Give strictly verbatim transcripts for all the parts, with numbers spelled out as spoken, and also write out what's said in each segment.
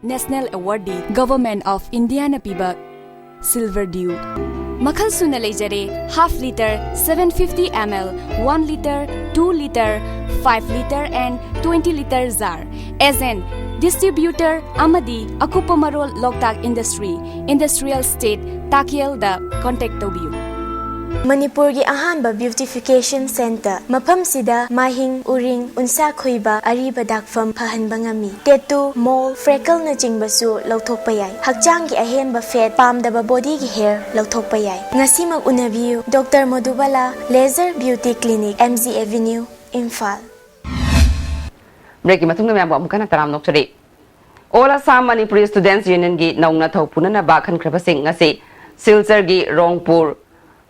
National Award D Government of India ꯅ ꯄꯤꯕ Silver Dew꯫ ꯃꯈꯜ ꯁꯨꯅ ꯂꯩꯖꯔꯦ: half litre, seven fifty ml, one litre, two litre, five litre and twenty litre jar꯫ Agent, distributor ꯑꯃꯗꯤ ꯑꯀꯨꯞꯄ ꯃꯔꯣꯜ ꯂꯣꯛꯇꯥꯛ Industry, Industrial Estate, ꯇꯥꯀꯦꯜꯗ contact ꯇꯧꯕꯤꯌꯨ꯫ ꯃꯅꯤꯄꯨꯔꯒꯤ ꯑꯍꯥꯟꯕ beautification centre꯫ ꯃꯐꯝꯁꯤꯗ ꯃꯥꯏꯍꯤꯡ, ꯎꯔꯤꯡ, ꯎꯟꯁꯥ ꯈꯨꯏꯕ, ꯑꯔꯤꯕ ꯗꯥꯛꯐꯝ ꯐꯍꯟꯕ ꯉꯝꯃꯤ꯫ Tattoo, mole, freckleꯅꯆꯤꯡꯕꯁꯨ ꯂꯧꯊꯣꯛꯄ ꯌꯥꯏ꯫ ꯍꯛꯆꯥꯡꯒꯤ ꯑꯍꯦꯟꯕ fat, ꯄꯥꯝꯗꯕ bodyꯒꯤ hair ꯂꯧꯊꯣꯛꯄ ꯌꯥꯏ꯫ ꯉꯁꯤꯃꯛ ꯎꯅꯕꯤꯌꯨ꯫ Doctor ꯃꯣꯗꯨꯕꯥꯂꯥ Laser Beauty Clinic, M G Avenue, Imphal. Breakꯀꯤ ꯃꯇꯨꯡꯗ ꯃꯌꯥꯝꯕꯨ ꯑꯃꯨꯛ ꯍꯟꯅ ꯇꯔꯥꯝꯅ ꯑꯣꯛꯆꯔꯤ꯫ All Assam Manipuri Students Unionꯒꯤ ꯅꯧꯅ ꯊꯧ ꯄꯨꯅꯅꯕ ꯈꯟꯈ꯭ꯔꯕꯁꯤꯡ ꯉꯁꯤ ꯁꯤꯜꯆꯔꯒꯤ ꯔꯣꯡꯄꯨꯔ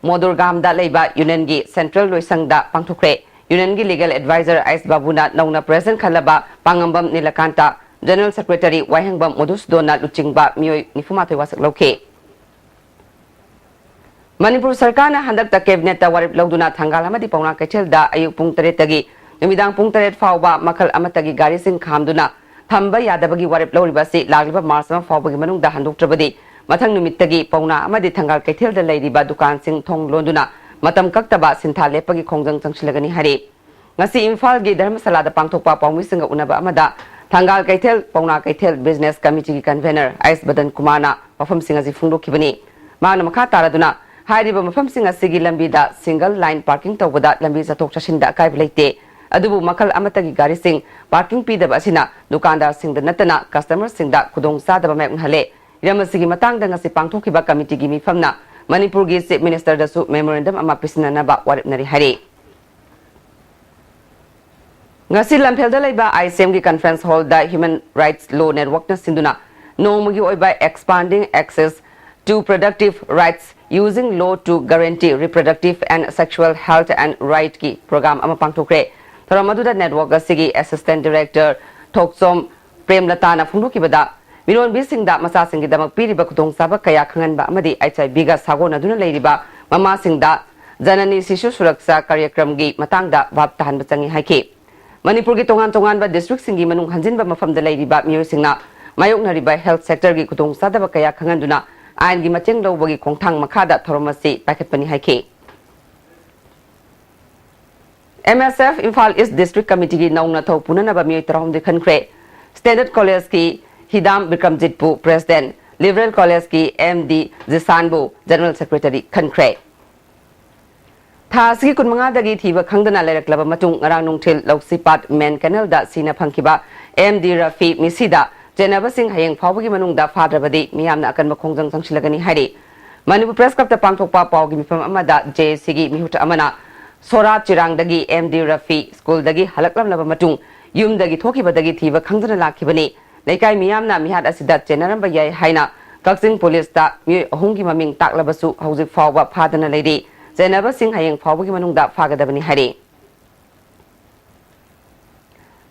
ꯃꯣꯗꯨꯔꯒꯥꯝꯗ ꯂꯩꯕ unionꯒꯤ central ꯂꯣꯏꯁꯪꯗ ꯄꯥꯡꯊꯣꯛꯈ꯭ꯔꯦ꯫ Unionꯒꯤ legal advisor ꯑꯥꯏꯁ ꯕꯥꯕꯨꯅ ꯅꯧꯅ president ꯈꯜꯂꯕ ꯄꯥꯉꯝꯕꯝ ꯅꯤꯂꯀꯥꯟꯇ, general secretary ꯋꯥꯍꯦꯡꯕꯝ ꯃꯣꯗꯨꯁꯨꯗꯣꯟꯅ ꯂꯨꯆꯤꯡꯕ ꯃꯤꯑꯣꯏ ꯅꯤꯐꯨ ꯃꯥꯊꯣꯏ ꯋꯥꯁꯛ ꯂꯧꯈꯤ꯫ ꯃꯅꯤꯄꯨꯔ ꯁꯔꯀꯥꯔꯅ ꯍꯟꯗꯛꯇ cabinetꯇ ꯋꯥꯔꯦꯞ ꯂꯧꯗꯨꯅ ꯊꯪꯒꯥꯜ ꯑꯃꯗꯤ ꯄꯥꯎꯅꯥ ꯀꯩꯊꯦꯜꯗ ꯑꯌꯨꯛ ꯄꯨꯡ ꯇꯔꯦꯠꯇꯒꯤ ꯅꯨꯃꯤꯗꯥꯡ ꯄꯨꯡ ꯇꯔꯦꯠ ꯐꯥꯎꯕ ꯃꯈꯜ ꯑꯃꯠꯇꯒꯤ ꯒꯥꯔꯤꯁꯤꯡ ꯈꯥꯝꯗꯨꯅ ꯊꯝꯕ ꯌꯥꯗꯕꯒꯤ ꯋꯥꯔꯦꯞ ꯂꯧꯔꯤꯕ ꯑꯁꯤ ꯂꯥꯛꯂꯤꯕ ꯃꯥꯔꯆ ꯑꯃ ꯐꯥꯎꯕꯒꯤ ꯃꯅꯨꯡꯗ ꯍꯟꯗꯣꯛꯇ꯭ꯔꯕꯗꯤ ꯃꯊꯪ ꯅꯨꯃꯤꯠꯇꯒꯤ ꯄꯥꯎꯅꯥ ꯑꯃꯗꯤ ꯊꯪꯒꯥꯜ ꯀꯩꯊꯦꯜꯗ ꯂꯩꯔꯤꯕ ꯗꯨꯀꯥꯟꯁꯤꯡ ꯊꯣꯡ ꯂꯣꯟꯗꯨꯅ ꯃꯇꯝ ꯀꯛꯇꯕ ꯁꯤꯟꯊꯥ ꯂꯦꯞꯄꯒꯤ ꯈꯣꯡꯖꯪ ꯆꯪꯁꯤꯜꯂꯒꯅꯤ ꯍꯥꯏꯔꯤ꯫ ꯉꯁꯤ ꯏꯝꯐꯥꯜꯒꯤ ꯙꯔꯃꯁꯥꯂꯥꯗ ꯄꯥꯡꯊꯣꯛꯄ ꯄꯥꯎꯃꯤꯁꯤꯡꯒ ꯎꯅꯕ ꯑꯃꯗ ꯊꯪꯒꯥꯜ ꯀꯩꯊꯦꯜ, ꯄꯥꯎꯅꯥ ꯀꯩꯊꯦꯜ business committeeꯒꯤ convener ꯑꯥꯏꯁ ꯕꯗꯟ ꯀꯨꯃꯥꯔꯅ ꯋꯥꯐꯝꯁꯤꯡ ꯑꯁꯤ ꯐꯣꯡꯗꯣꯛꯈꯤꯕꯅꯤ꯫ ꯃꯍꯥꯛꯅ ꯃꯈꯥ ꯇꯥꯔꯗꯨꯅ ꯍꯥꯏꯔꯤꯕ ꯃꯐꯝꯁꯤꯡ ꯑꯁꯤꯒꯤ ꯂꯝꯕꯤꯗ single line parking ꯇꯧꯕꯗ ꯂꯝꯕꯤ ꯆꯠꯊꯣꯛ ꯆꯠꯁꯤꯟꯗ ꯑꯀꯥꯏꯕ ꯂꯩꯇꯦ꯫ ꯑꯗꯨꯕꯨ ꯃꯈꯜ ꯑꯃꯠꯇꯒꯤ ꯒꯥꯔꯤꯁꯤꯡ parking ꯄꯤꯗꯕ ꯑꯁꯤꯅ ꯗꯨꯀꯥꯟꯗꯥꯔꯁꯤꯡꯗ ꯅꯠꯇꯅ customerꯁꯤꯡꯗ ꯈꯨꯗꯣꯡꯆꯥꯗꯕ ꯃꯥꯌꯣꯛꯅꯍꯜꯂꯦ꯫ ꯍꯤꯔꯝ ꯑꯁꯤꯒꯤ ꯃꯇꯥꯡꯗ ꯉꯁꯤ ꯄꯥꯡꯊꯣꯛꯈꯤꯕ committeeꯒꯤ ꯃꯤꯐꯝꯅ ꯃꯅꯤꯄꯨꯔꯒꯤ Chief Ministerꯗꯁꯨ memorandum ꯑꯃ ꯄꯤꯁꯤꯟꯅꯅꯕ ꯋꯥꯔꯦꯞꯅꯔꯤ ꯍꯥꯏꯔꯤ꯫ ꯉꯁꯤ ꯂꯝꯐꯦꯜꯗ ꯂꯩꯕ ꯑꯥꯏ ꯁꯤ ꯑꯦꯝꯒꯤ conference hallꯗ Human Rights Law Networkꯅ ꯁꯤꯟꯗꯨꯅ ꯅꯣꯡꯃꯒꯤ ꯑꯣꯏꯕ Expanding Access to Productive Rights, Using Law to Guarantee Reproductive and Sexual Health and Rightꯀꯤ program ꯑꯃ ꯄꯥꯡꯊꯣꯛꯈ꯭ꯔꯦ꯫ ꯊꯧꯔꯝ ꯑꯗꯨꯗ network ꯑꯁꯤꯒꯤ assistant director ꯊꯣꯛꯆꯣꯝ ꯄ꯭ꯔꯦꯝꯂꯇꯥꯅ ꯐꯣꯡꯗꯣꯛꯈꯤꯕꯗ, ꯃꯤꯔꯣꯟꯕꯤꯁꯤꯡꯗ ꯃꯆꯥꯁꯤꯡꯒꯤꯗꯃꯛ ꯄꯤꯔꯤꯕ ꯈꯨꯗꯣꯡꯆꯥꯕ ꯀꯌꯥ ꯈꯪꯍꯟꯕ ꯑꯃꯗꯤ ꯑꯩꯆ ꯑꯥꯏ ꯚꯤꯒ ꯁꯥꯒꯣꯟꯅꯗꯨꯅ ꯂꯩꯔꯤꯕ ꯃꯃꯥꯁꯤꯡꯗ ꯖꯅꯅꯤ ꯁꯤꯁꯨ ꯁꯨꯔꯛꯁꯥ ꯀꯥꯔꯌꯀ꯭ꯔꯝꯒꯤ ꯃꯇꯥꯡꯗ ꯚꯥꯞ ꯇꯥꯍꯟꯕ ꯆꯪꯏ ꯍꯥꯏꯈꯤ꯫ ꯃꯅꯤꯄꯨꯔꯒꯤ ꯇꯣꯉꯥꯟ ꯇꯣꯉꯥꯟꯕ districtꯁꯤꯡꯒꯤ ꯃꯅꯨꯡ ꯍꯟꯖꯤꯟꯕ ꯃꯐꯝꯗ ꯂꯩꯔꯤꯕ ꯃꯤꯑꯣꯏꯁꯤꯡꯅ ꯃꯥꯌꯣꯛꯅꯔꯤꯕ health sectorꯒꯤ ꯈꯨꯗꯣꯡꯆꯥꯗꯕ ꯀꯌꯥ ꯈꯪꯍꯟꯗꯨꯅ ꯑꯥꯏꯟꯒꯤ ꯃꯇꯦꯡ ꯂꯧꯕꯒꯤ ꯈꯣꯡꯊꯥꯡ ꯃꯈꯥꯗ ꯊꯧꯔꯝ ꯑꯁꯤ ꯄꯥꯏꯈꯠꯄꯅꯤ ꯍꯥꯏꯈꯤ꯫ ꯑꯦꯝ ꯑꯦꯁ ꯑꯦꯐ ꯏꯝꯐꯥꯜ ꯏꯁ ꯗꯤꯁꯇ꯭ꯔꯤꯛ ꯀꯃꯤꯇꯤꯒꯤ ꯅꯧꯅ ꯊꯧ ꯄꯨꯅꯅꯕ ꯃꯤꯑꯣꯏ ꯇꯔꯥꯍꯨꯝꯗꯣꯏ ꯈꯟꯈ꯭ꯔꯦ꯫ ꯁ꯭ꯇꯦꯟꯗꯔꯗ ꯀꯣꯂꯦꯖꯀꯤ ꯍꯤꯗꯥꯝ ꯕꯤꯀ꯭ꯔꯝꯖꯤꯠꯄꯨ ꯄ꯭ꯔꯦꯁꯤꯗꯦꯟꯠ, ꯂꯤꯕꯔꯦꯜ ꯀꯣꯂꯦꯖꯀꯤ ꯑꯦꯝ ꯗꯤ ꯖꯤꯁꯥꯟꯕꯨ ꯖꯦꯅꯔꯦꯜ ꯁꯦꯀ꯭ꯔꯦꯇꯔꯤ ꯈꯟꯈ꯭ꯔꯦ꯫ ꯊꯥ ꯑꯁꯤꯒꯤ ꯀꯨꯟꯃꯉꯥꯗꯒꯤ ꯊꯤꯕ ꯈꯪꯗꯅ ꯂꯩꯔꯛꯂꯕ ꯃꯇꯨꯡ ꯉꯔꯥꯡ ꯅꯨꯡꯊꯤꯜ ꯂꯧꯁꯤꯄꯥꯠ ꯃꯦꯟ ꯀꯦꯅꯦꯜꯗ ꯁꯤꯅ ꯐꯪꯈꯤꯕ ꯑꯦꯝ ꯗꯤ ꯔꯐꯤ ꯃꯤꯁꯤꯗ ꯆꯦꯟꯅꯕꯁꯤꯡ ꯍꯌꯦꯡ ꯐꯥꯎꯕꯒꯤ ꯃꯅꯨꯡꯗ ꯐꯥꯗ꯭ꯔꯕꯗꯤ ꯃꯤꯌꯥꯝꯅ ꯑꯀꯟꯕ ꯈꯣꯡꯖꯪ ꯆꯪꯁꯤꯜꯂꯒꯅꯤ ꯍꯥꯏꯔꯤ꯫ ꯃꯅꯤꯄꯨꯔ ꯄ꯭ꯔꯦꯁ ꯀ꯭ꯂꯕꯇ ꯄꯥꯡꯊꯣꯛꯄ ꯄꯥꯎꯒꯤ ꯃꯤꯐꯝ ꯑꯃꯗ ꯖꯦ ꯑꯦ ꯁꯤꯒꯤ ꯃꯤꯍꯨꯠ ꯑꯃꯅ ꯁꯣꯔꯥ ꯆꯤꯔꯥꯡꯗꯒꯤ ꯑꯦꯝ ꯗꯤ ꯔꯐꯤ ꯁ꯭ꯀꯨꯜꯗꯒꯤ ꯍꯜꯂꯛꯂꯝꯂꯕ ꯃꯇꯨꯡ ꯌꯨꯝꯗꯒꯤ ꯊꯣꯛꯈꯤꯕꯗꯒꯤ ꯊꯤꯕ ꯈꯪꯗꯅ ꯂꯥꯛꯈꯤꯕꯅꯤ꯫ ꯂꯩꯀꯥꯏ ꯃꯤꯌꯥꯝꯅ ꯃꯤꯍꯥꯠ ꯑꯁꯤꯗ ꯆꯦꯟꯅꯔꯝꯕ ꯌꯥꯏ ꯍꯥꯏꯅ ꯀꯛꯆꯤꯡ ꯄꯨꯂꯤꯁꯇ ꯃꯤꯑꯣꯏ ꯑꯍꯨꯝꯒꯤ ꯃꯃꯤꯡ ꯇꯥꯛꯂꯕꯁꯨ ꯍꯧꯖꯤꯛ ꯐꯥꯎꯕ ꯐꯥꯗꯅ ꯂꯩꯔꯤ꯫ ꯆꯦꯟꯅꯕꯁꯤꯡ ꯍꯌꯦꯡ ꯐꯥꯎꯕꯒꯤ ꯃꯅꯨꯡꯗ ꯐꯥꯒꯗꯕꯅꯤ ꯍꯥꯏꯔꯤ꯫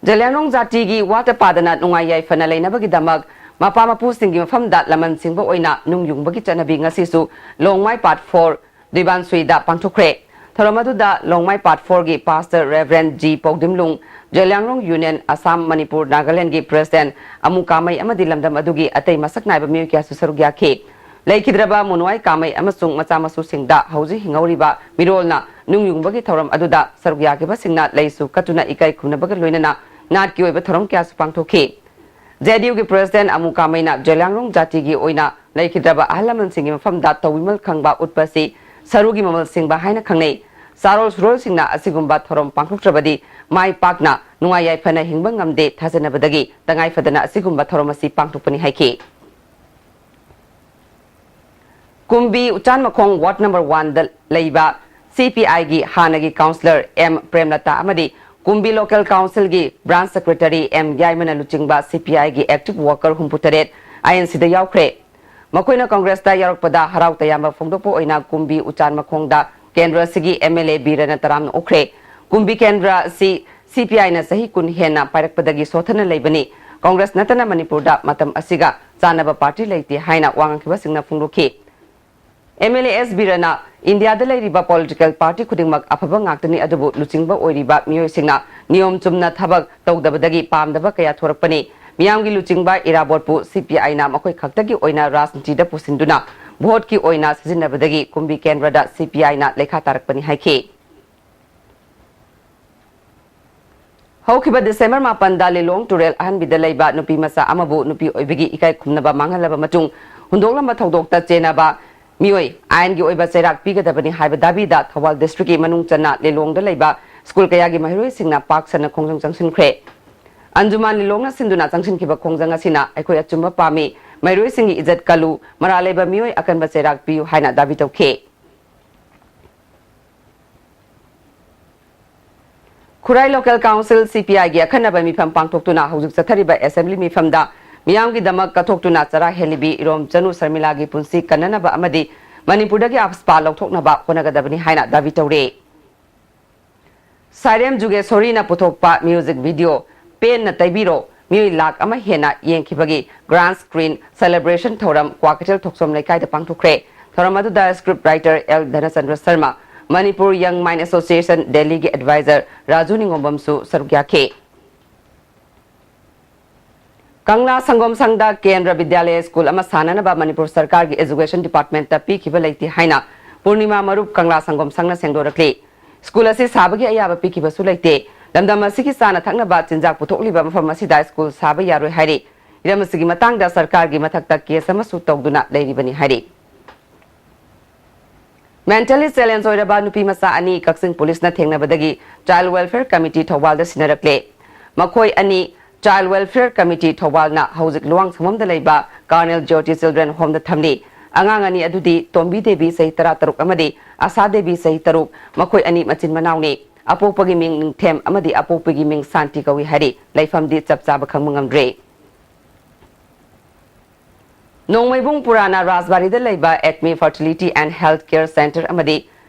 ꯖꯂꯤꯌꯥꯡꯔꯣꯡ ꯖꯥꯇꯤꯒꯤ ꯋꯥꯠꯇ ꯄꯥꯗꯅ ꯅꯨꯡꯉꯥꯏ ꯌꯥꯏꯐꯅ ꯂꯩꯅꯕꯒꯤꯗꯃꯛ ꯃꯄꯥ ꯃꯄꯨꯁꯤꯡꯒꯤ ꯃꯐꯝꯗ ꯂꯃꯟ ꯁꯤꯡꯕ ꯑꯣꯏꯅ ꯅꯨꯡ ꯌꯨꯡꯕꯒꯤ ꯆꯠꯅꯕꯤ ꯉꯁꯤꯁꯨ ꯂꯣꯡꯃꯥꯏ ꯄꯥꯔꯠ ꯐꯣꯔ ꯗꯤꯕꯥꯟꯁꯨꯏꯗ ꯄꯥꯡꯊꯣꯛꯈ꯭ꯔꯦ꯫ ꯊꯧꯔꯝ ꯑꯗꯨꯗ ꯂꯣꯡꯃꯥꯏ ꯄꯥꯔꯠ ꯐꯣꯔꯒꯤ pastor reverend G Paudimlung, Zeliangrong union Assam Manipur ꯅꯥꯒꯥꯂꯦꯟꯗꯒꯤ ꯄ꯭ꯔꯦꯁꯤꯗꯦꯟꯠ ꯑꯃꯨ ꯀꯥꯃꯩ ꯑꯃꯗꯤ ꯂꯝꯗꯝ ꯑꯗꯨꯒꯤ ꯑꯇꯩ ꯃꯁꯛ ꯅꯥꯏꯕ ꯃꯤꯑꯣꯏ ꯀꯌꯥꯁꯨ ꯁꯔꯨꯛ ꯌꯥꯈꯤ꯫ ꯂꯩꯈꯤꯗ꯭ꯔꯕ ꯃꯨꯅꯨꯋꯥꯏ ꯀꯥꯃꯩ ꯑꯃꯁꯨꯡ ꯃꯆꯥ ꯃꯁꯨꯁꯤꯡꯗ ꯍꯧꯖꯤꯛ ꯍꯤꯡꯍꯧꯔꯤꯕ ꯃꯤꯔꯣꯜꯅ ꯅꯨꯡ ꯌꯨꯡꯕꯒꯤ ꯊꯧꯔꯝ ꯑꯗꯨꯗ ꯁꯔꯨꯛ ꯌꯥꯈꯤꯕꯁꯤꯡꯅ ꯂꯩꯁꯨ ꯀꯠꯇꯨꯅ ꯏꯀꯥꯏ ꯈꯨꯝꯅꯕꯒ ꯂꯣꯏꯅꯅ ꯅꯥꯠꯀꯤ ꯑꯣꯏꯕ ꯊꯧꯔꯝ ꯀꯌꯥꯁꯨ ꯄꯥꯡꯊꯣꯛꯈꯤ꯫ ꯖꯦ ꯗꯤ ꯌꯨꯒꯤ ꯄ꯭ꯔꯦꯁꯤꯗꯦꯟꯠ ꯑꯃꯨ ꯀꯥꯃꯩꯅ ꯖꯂꯤꯌꯥꯡꯔꯣꯡ ꯖꯥꯇꯤꯒꯤ ꯑꯣꯏꯅ ꯂꯩꯈꯤꯗ꯭ꯔꯕ ꯑꯍꯜ ꯂꯃꯟꯁꯤꯡꯒꯤ ꯃꯐꯝꯗ ꯇꯧꯕꯤꯃꯜ ꯈꯪꯕ ꯎꯠꯄ ꯑꯁꯤ ꯁꯔꯨꯒꯤ ꯃꯃꯜ ꯁꯤꯡꯕ ꯍꯥꯏꯅ ꯈꯪꯅꯩ꯫ ꯆꯥꯔꯣꯜ ꯁꯨꯔꯣꯜꯁꯤꯡꯅ ꯑꯁꯤꯒꯨꯝꯕ ꯊꯧꯔꯝ ꯄꯥꯡꯊꯣꯛꯇ꯭ꯔꯕꯗꯤ ꯃꯥꯏ ꯄꯥꯛꯅ ꯅꯨꯡꯉꯥꯏ ꯌꯥꯏꯐꯅ ꯍꯤꯡꯕ ꯉꯝꯗꯦ ꯊꯥꯖꯅꯕꯗꯒꯤ ꯇꯉꯥꯏ ꯐꯗꯅ ꯑꯁꯤꯒꯨꯝꯕ ꯊꯧꯔꯝ ꯑꯁꯤ ꯄꯥꯡꯊꯣꯛꯄꯅꯤ ꯍꯥꯏꯈꯤ꯫ ꯀꯨꯝꯕꯤ ꯎꯆꯥꯟꯃꯈꯣꯡ ꯋꯥꯔꯗ ꯅꯝꯕꯔ ꯋꯥꯟꯗ ꯂꯩꯕ ꯁꯤ ꯄꯤ ꯑꯥꯏꯒꯤ ꯍꯥꯟꯅꯒꯤ ꯀꯥꯎꯟꯁꯤꯂꯔ ꯑꯦꯝ ꯄ꯭ꯔꯦꯝꯂꯇꯥ ꯑꯃꯗꯤ ꯀꯨꯝꯕꯤ ꯂꯣꯀꯦꯜ ꯀꯥꯎꯟꯁꯤꯜꯒꯤ ꯕ꯭ꯔꯥꯟꯁ ꯁꯦꯀ꯭ꯔꯦꯇꯔꯤ ꯑꯦꯝ ꯌꯥꯏꯃꯅ ꯂꯨꯆꯤꯡꯕ ꯁꯤ ꯄꯤ ꯑꯥꯏꯒꯤ ꯑꯦꯛꯇꯤꯚ ꯋꯥꯔꯀꯔ ꯍꯨꯝꯐꯨꯇꯔꯦꯠ ꯑꯥꯏ ꯑꯦꯟ ꯁꯤꯗ ꯌꯥꯎꯈ꯭ꯔꯦ꯫ ꯃꯈꯣꯏꯅ ꯀꯪꯒ꯭ꯔꯦꯁꯇ ꯌꯥꯎꯔꯛꯄꯗ ꯍꯔꯥꯎ ꯇꯌꯥꯝꯕ ꯐꯣꯡꯗꯣꯛꯄ ꯑꯣꯏꯅ ꯀꯨꯝꯕꯤ ꯎꯆꯥꯟꯃꯈꯣꯡꯗ ꯀꯦꯟꯗ꯭ꯔ ꯑꯁꯤꯒꯤ ꯑꯦꯝ ꯑꯦꯜ ꯑꯦ ꯕꯤꯔꯅ ꯇꯔꯥꯝꯅ ꯑꯣꯛꯈ꯭ꯔꯦ꯫ ꯀꯨꯝꯕꯤ ꯀꯦꯟꯗ꯭ꯔ ꯑꯁꯤ ꯁꯤ ꯄꯤ ꯑꯥꯏꯅ ꯆꯍꯤ ꯀꯨꯟ ꯍꯦꯟꯅ ꯄꯥꯏꯔꯛꯄꯗꯒꯤ ꯁꯣꯠꯊꯅ ꯂꯩꯕꯅꯤ꯫ ꯀꯪꯒ꯭ꯔꯦꯁ ꯅꯠꯇꯅ ꯃꯅꯤꯄꯨꯔꯗ ꯃꯇꯝ ꯑꯁꯤꯒ ꯆꯥꯟꯅꯕ ꯄꯥꯔꯇꯤ ꯂꯩꯇꯦ ꯍꯥꯏꯅ ꯋꯥ ꯉꯥꯡꯈꯤꯕꯁꯤꯡꯅ ꯐꯣꯡꯗꯣꯛꯈꯤ꯫ ꯑꯦꯝ ꯑꯦꯜ ꯑꯦ ꯑꯦꯁ ꯕꯤꯔꯅ ꯏꯟꯗꯤꯌꯥꯗ ꯂꯩꯔꯤꯕ ꯄꯣꯂꯤꯇꯤꯀꯦꯜ ꯄꯥꯔꯇꯤ ꯈꯨꯗꯤꯡꯃꯛ ꯑꯐꯕ ꯉꯥꯛꯇꯅꯤ, ꯑꯗꯨꯕꯨ ꯂꯨꯆꯤꯡꯕ ꯑꯣꯏꯔꯤꯕ ꯃꯤꯑꯣꯏꯁꯤꯡꯅ ꯅꯤꯌꯣꯝ ꯆꯨꯝꯅ ꯊꯕꯛ ꯇꯧꯗꯕꯗꯒꯤ ꯄꯥꯝꯗꯕ ꯀꯌꯥ ꯊꯣꯔꯛꯄꯅꯤ꯫ ꯃꯤꯌꯥꯝꯒꯤ ꯂꯨꯆꯤꯡꯕ ꯏꯔꯥꯕꯣꯠꯄꯨ ꯁꯤ ꯄꯤ ꯑꯥꯏꯅ ꯃꯈꯣꯏ ꯈꯛꯇꯒꯤ ꯑꯣꯏꯅ ꯔꯥꯖꯅꯤꯇꯤꯗ ꯄꯨꯁꯤꯟꯗꯨꯅ ꯚꯣꯠꯀꯤ ꯑꯣꯏꯅ ꯁꯤꯖꯤꯟꯅꯕꯗꯒꯤ ꯀꯨꯝꯕꯤ ꯀꯦꯟꯗ꯭ꯔꯗ ꯁꯤ ꯄꯤ ꯑꯥꯏꯅ ꯂꯩꯈꯥ ꯇꯥꯔꯛꯄꯅꯤ ꯍꯥꯏꯈꯤ꯫ ꯍꯧꯈꯤꯕ ꯗꯤꯁꯦꯝꯕꯔ ꯃꯥꯄꯟꯗ ꯂꯤꯂꯣꯡ ꯇꯨꯔꯦꯜ ꯑꯍꯟꯕꯤꯗ ꯂꯩꯕ ꯅꯨꯄꯤ ꯃꯆꯥ ꯑꯃꯕꯨ ꯅꯨꯄꯤ ꯑꯣꯏꯕꯒꯤ ꯏꯀꯥꯏ ꯈꯨꯝꯅꯕ ꯃꯥꯡꯍꯜꯂꯕ ꯃꯇꯨꯡ ꯍꯨꯟꯗꯣꯛꯂꯝꯕ ꯊꯧꯗꯣꯛꯇ ꯆꯦꯟꯅꯕ ꯃꯤꯑꯣꯏ ꯑꯥꯏꯟꯒꯤ ꯑꯣꯏꯕ ꯆꯩꯔꯥꯛ ꯄꯤꯒꯗꯕꯅꯤ ꯍꯥꯏꯕ ꯗꯥꯕꯤꯗ ꯊꯧꯕꯥꯜ ꯗꯤꯁꯇ꯭ꯔꯤꯛꯀꯤ ꯃꯅꯨꯡ ꯆꯟꯅ ꯂꯤꯂꯣꯡꯗ ꯂꯩꯕ ꯁ꯭ꯀꯨꯜ ꯀꯌꯥꯒꯤ ꯃꯍꯩꯔꯣꯏꯁꯤꯡꯅ ꯄꯥꯛ ꯁꯟꯅ ꯈꯣꯡꯖꯪ ꯆꯪꯁꯤꯟꯈ꯭ꯔꯦ꯫ ꯑꯟꯖꯨꯃꯥꯟ ꯂꯤꯂꯣꯡꯅ ꯁꯤꯟꯗꯨꯅ ꯆꯪꯁꯤꯟꯈꯤꯕ ꯈꯣꯡꯖꯪ ꯑꯁꯤꯅ ꯑꯩꯈꯣꯏ ꯑꯆꯨꯝꯕ ꯄꯥꯝꯃꯤ, ꯃꯍꯩꯔꯣꯏꯁꯤꯡꯒꯤ ꯏꯖꯠ ꯀꯜꯂꯨ, ꯃꯔꯥꯜ ꯂꯩꯕ ꯃꯤꯑꯣꯏ ꯑꯀꯟꯕ ꯆꯩꯔꯥꯛ ꯄꯤꯌꯨ ꯍꯥꯏꯅ ꯗꯥꯕꯤ ꯇꯧꯈꯤ꯫ ꯈꯨꯔꯥꯏ ꯂꯣꯀꯦꯜ ꯀꯥꯎꯟꯁꯤꯜ ꯁꯤ ꯄꯤ ꯑꯥꯏꯒꯤ ꯑꯈꯟꯅꯕ ꯃꯤꯐꯝ ꯄꯥꯡꯊꯣꯛꯇꯨꯅ ꯍꯧꯖꯤꯛ ꯆꯠꯊꯔꯤꯕ ꯑꯦꯁꯦꯝꯕ꯭ꯂꯤ ꯃꯤꯐꯝꯗ ꯃꯤꯌꯥꯝꯒꯤꯗꯃꯛ ꯀꯠꯊꯣꯛꯇꯨꯅ ꯆꯔꯥ ꯍꯦꯜꯂꯤꯕꯤ ꯏꯔꯣꯝ ꯆꯅꯨ ꯁꯔꯃꯤꯂꯥꯒꯤ ꯄꯨꯟꯁꯤ ꯀꯟꯅꯅꯕ ꯑꯃꯗꯤ ꯃꯅꯤꯄꯨꯔꯗꯒꯤ ꯑꯞꯁꯄꯥ ꯂꯧꯊꯣꯛꯅꯕ ꯍꯣꯠꯅꯒꯗꯕꯅꯤ ꯍꯥꯏꯅ ꯗꯥꯕꯤ ꯇꯧꯔꯤ꯫ ꯁꯥꯏꯔꯦꯝ ꯖꯨꯒꯦꯁꯣꯔꯤꯅ ꯄꯨꯊꯣꯛꯄ ꯃ꯭ꯌꯨꯖꯤꯛ ꯚꯤꯗꯤꯑꯣ ꯄꯦꯟꯅ ꯇꯩꯕꯤꯔꯣ ꯃꯤꯑꯣꯏ ꯂꯥꯈ ꯑꯃ ꯍꯦꯟꯅ ꯌꯦꯡꯈꯤꯕꯒꯤ ꯒ꯭ꯔꯥꯟ ꯁ꯭ꯀ꯭ꯔꯤꯟ ꯁꯦꯂꯦꯕ꯭ꯔꯦꯁꯟ ꯊꯧꯔꯝ ꯀ꯭ꯋꯥꯀꯩꯊꯦꯜ ꯊꯣꯛꯆꯣꯝ ꯂꯩꯀꯥꯏꯗ ꯄꯥꯡꯊꯣꯛꯈ꯭ꯔꯦ꯫ ꯊꯧꯔꯝ ꯑꯗꯨꯗ script writer L Dhanachandra Sharma, Manipur ꯌꯪ ꯃꯥꯏꯟ ꯑꯦꯁꯣꯁꯤꯌꯦꯁꯟ ꯗꯦꯜꯂꯤꯒꯤ ꯑꯦꯗꯚꯥꯏꯖꯔ ꯔꯥꯖꯨ ꯅꯤꯉꯣꯝꯕꯝꯁꯨ ꯁꯔꯨꯛ ꯌꯥꯈꯤ꯫ ꯀꯪꯂꯥ ꯁꯪꯒꯣꯝ ꯁꯪꯗ ꯀꯦꯟꯗ꯭ꯔ ꯕꯤꯗ꯭ꯌꯥꯂꯌ ꯁ꯭ꯀꯨꯜ ꯑꯃ ꯁꯥꯅꯅꯕ ꯃꯅꯤꯄꯨꯔ ꯁꯔꯀꯥꯔꯒꯤ ꯑꯦꯖꯨꯀꯦꯁꯟ ꯗꯤꯄꯥꯔꯠꯃꯦꯟꯠꯇ ꯄꯤꯈꯤꯕ ꯂꯩꯇꯦ ꯍꯥꯏꯅ ꯄꯨꯔꯅꯤꯃꯥ ꯃꯔꯨꯞ ꯀꯪꯂꯥ ꯁꯪꯒꯣꯝ ꯁꯪꯅ ꯁꯦꯡꯗꯣꯔꯛꯂꯤ꯫ ꯁ꯭ꯀꯨꯜ ꯑꯁꯤ ꯁꯥꯕꯒꯤ ꯑꯌꯥꯕ ꯄꯤꯈꯤꯕꯁꯨ ꯂꯩꯇꯦ꯫ ꯂꯝꯗꯝ ꯑꯁꯤꯒꯤ ꯆꯥꯅ ꯊꯛꯅꯕ ꯆꯤꯟꯖꯥꯛ ꯄꯨꯊꯣꯛꯂꯤꯕ ꯃꯐꯝ ꯑꯁꯤꯗ ꯁ꯭ꯀꯨꯜ ꯁꯥꯕ ꯌꯥꯔꯣꯏ ꯍꯥꯏꯔꯤ꯫ ꯍꯤꯔꯝ ꯑꯁꯤꯒꯤ ꯃꯇꯥꯡꯗ ꯁꯔꯀꯥꯔꯒꯤ ꯃꯊꯛꯇ ꯀꯦꯁ ꯑꯃꯁꯨ ꯇꯧꯗꯨꯅ ꯂꯩꯔꯤꯕꯅꯤ ꯍꯥꯏꯔꯤ꯫ ꯃꯦꯟꯇꯦꯜꯂꯤ ꯆꯦꯂꯦꯟꯖ ꯑꯣꯏꯔꯕ ꯅꯨꯄꯤ ꯃꯆꯥ ꯑꯅꯤ ꯀꯛꯆꯤꯡ ꯄꯨꯂꯤꯁꯅ ꯊꯦꯡꯅꯕꯗꯒꯤ ꯆꯥꯏꯜ ꯋꯦꯜꯐꯤꯌꯔ ꯀꯃꯤꯇꯤ ꯊꯧꯕꯥꯜꯗ ꯁꯤꯟꯅꯔꯛꯂꯦ꯫ ꯃꯈꯣꯏ ꯑꯅꯤ ꯆꯥꯏꯜ ꯋꯦꯜꯐꯤꯌꯔ ꯀꯃꯤꯇꯤ ꯊꯧꯕꯥꯜꯅ ꯍꯧꯖꯤꯛ ꯂꯨꯋꯥꯡꯁꯪꯕꯝꯗ ꯂꯩꯕ ꯀꯥꯔꯅꯦꯜ ꯖ꯭ꯌꯣꯇꯤ ꯆꯤꯜꯗ꯭ꯔꯦꯟ ꯍꯣꯝꯗ ꯊꯝꯂꯤ꯫ ꯑꯉꯥꯡ ꯑꯅꯤ ꯑꯗꯨꯗꯤ ꯇꯣꯝꯕꯤ ꯗꯦꯕꯤ ꯆꯍꯤ ꯇꯔꯥꯇꯔꯨꯛ ꯑꯃꯗꯤ ꯑꯁꯥ ꯗꯦꯕꯤ ꯆꯍꯤ ꯇꯔꯨꯛ, ꯃꯈꯣꯏ ꯑꯅꯤ ꯃꯆꯤꯟ ꯃꯅꯥꯎꯅꯤ꯫ ꯑꯄꯣꯛꯄꯒꯤ ꯃꯤꯡ ꯅꯤꯡꯊꯦꯝ ꯑꯃꯗꯤ ꯑꯄꯣꯛꯄꯤꯒꯤ ꯃꯤꯡ ꯁꯥꯟꯇꯤ ꯀꯧꯏ ꯍꯥꯏꯔꯤ꯫ ꯂꯩꯐꯝꯗꯤ ꯆꯞ ꯆꯥꯕ ꯈꯪꯕ ꯉꯝꯗ꯭ꯔꯤ꯫ ꯅꯣꯡꯃꯩꯕꯨꯡ ꯄꯨꯔꯥꯅ ꯔꯥꯖꯕꯥꯔꯤꯗ ꯂꯩꯕ ꯑꯦꯛꯃꯤ fertility and health care centre ꯑꯃꯗꯤ